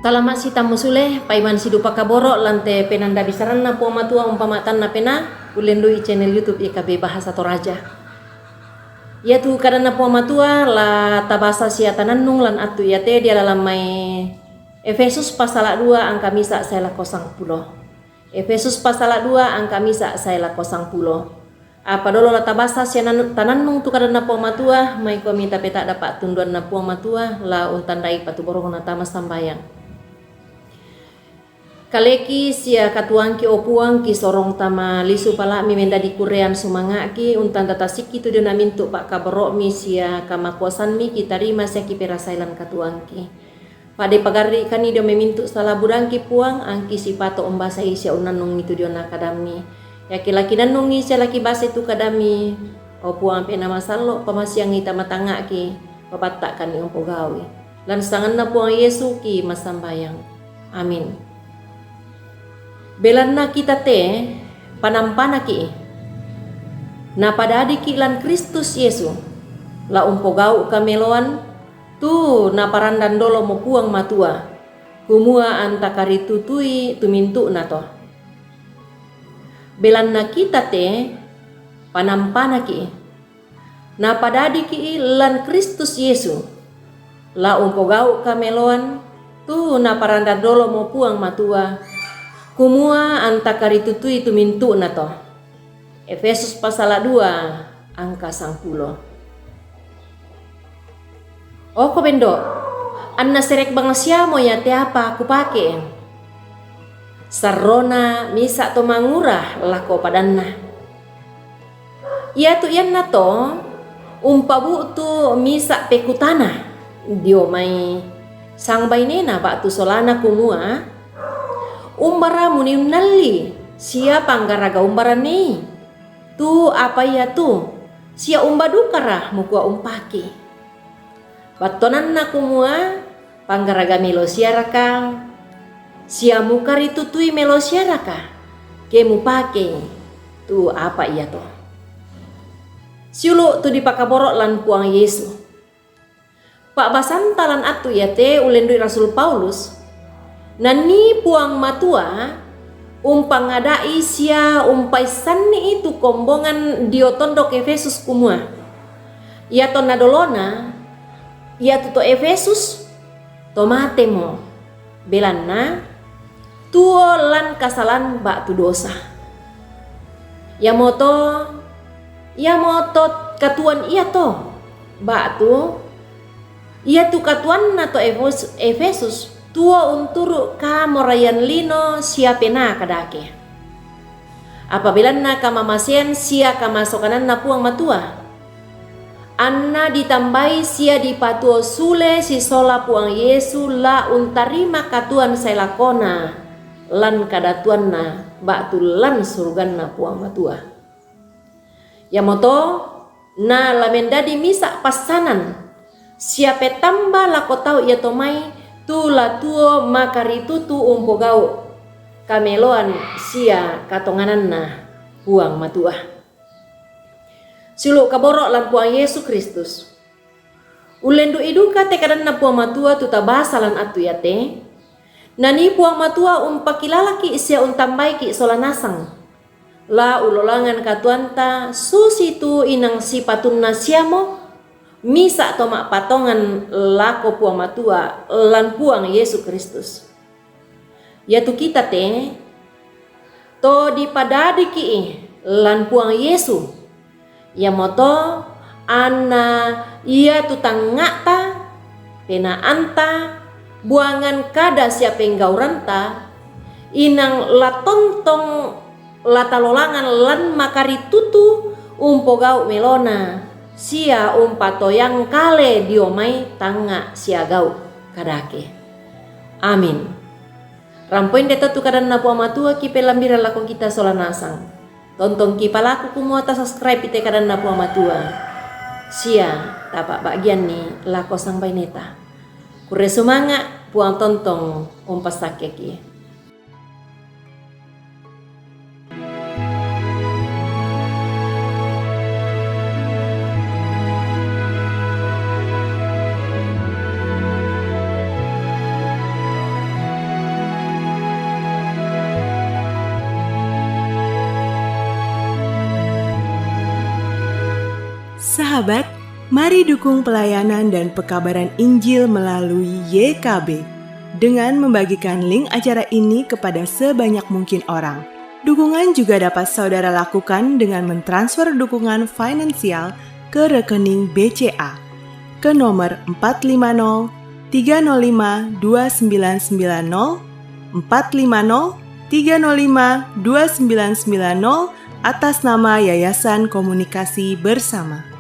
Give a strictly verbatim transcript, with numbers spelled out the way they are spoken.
Talama' sitammu sule, paiman sidupa kaboro' lan te penanda bisaranna Puang Matua umpama tanna pena, ullendu'i channel YouTube Y K B Bahasa Toraja. Iatu kadanna Puang Matua la tabasa sia tanannung lan attu iate diala lan mai Efesus pasala dua angka misa' sae lako sangpulo. Efesus pasala dua angka misa' sae lako sangpulo. Apa dolo la tabasa sia nan-, tanannung tu kadanna Puang Matua, maikomi tapeta'da pa'tunduanna Puang Matua, la untandai patuborongna tama sambayang. Kaleki sia katuangki, o Puang, kisorong tama lisu pala'mi mendadi kurrean sumanga'ki, untanda tasikki tu diona mintu' pa'kaboro'mi sia kamakuasanmi, kitarima sia kiperasai lan katuangki. Pa'de pagarri'kanni dio mai mintu' sala budangki, Puang, angki sipato' umbasai sia unnannungi tu diona kadammi. Iake la kinannungi sia la kibasai tu kadammi, o Puang, ampe' namasallo', pamasiangi tama tangnga'ki, pabatta'kanni umpogau'i. Lan sanganna Puang Yesu ki massambayang. Amin. Belanna kita te panampanaki'i, napadadiki' lan Kristus Yesu, la umpogau' kameloan, tu naparandan dolomo Puang Matua, kumua anta karitutui tu mintu'na to. Belanna kita te panampanaki'i, napadadiki'i lan Kristus Yesu, la umpogau' kameloan, tu naparandan dolomo Puang Matua, kumua anta karitutui tu mintu'na to. Efesus pasala dua angka sangpulo. Oko bendo, anna serek bangsiamo iate apa kupake. Sarrona misa' to mangura lako padanna. Iatu iannato umpabu'tu misa' pekutana dio mai sangbainena ba'tu solana kumua, umbara muniunnalli sia panggaraga umbara nei? Tu apa iatu, sia umba dukara mukua umpake? Battuananna kumua, panggaraga melo siaraka, sia mukaritutui melo siaraka, ke mupakei tu apa iato. Siulu' tu dipakaboro' lan Puang Yesu. Pa'basanta lan attu iate ullendu'i Rasul Paulus, nanii Puang Matua umpangada'i sia umpaissanni'i tu kombongan dio tondok Efesus kumua, iatonna dolona, iatu to Efesus, to matemo, belanna tuo lan kasalan ba'tu dosa. Iamoto, iamoto katuoan iato, ba'tu iatu katuoanna to Efes-, Efesus, tuo unturu' kamoraian lino sia penaa kadake. Apa belanna kamamasean sia kamasokananna Puang Matua, anna ditambai sia dipatuo sule sisola Puang Yesu la untarima katuoan sae lakona lan kadatuanna ba'tu lan suruganna Puang Matua. Iamoto na la mendadi misa' passanan sia petamba lako tau iato mai tu la tuo makaritutu umpogau' kameloan sia katongananna Puang Matua. Siulu' kaboro' lan Puang Yesu Kristus. Ullendu'i duka te kadanna Puang Matua tu tabasa lan attu iate, nanii Puang Matua umpakilalaki' sia untambaiki' sola nasang. La ulolangan katuoanta susitu inang sipatunna siamo, misa' to ma'patongan lako Puang Matua lan Puang Yesu Kristus. Iatu kita te, to dipadadiki'i lan Puang Yesu, iamoto anna iatu tangnga'ta, penaanta, buangan kada sia penggauranta, inang la tontong la talolangan lan makaritutu umpogau' melona sia umpatoyang kale dio mai tangnga' sia gau' kadake. Amin. Rampoinde to tu kadanna Puang Matua kipelambira lako kita sola nasang. Tontong kipalaku kumua tasubscribe ite kadanna Puang Matua, sia tapa'bagianni lako sangbaineta. Kurre sumanga', Puang tontong umpassakkeki. Sahabat, mari dukung pelayanan dan pekabaran Injil melalui Y K B dengan membagikan link acara ini kepada sebanyak mungkin orang. Dukungan juga dapat saudara lakukan dengan mentransfer dukungan finansial ke rekening B C A ke nomor empat lima nol tiga nol lima dua sembilan sembilan nol, empat lima nol tiga nol lima dua sembilan sembilan nol, atas nama Yayasan Komunikasi Bersama.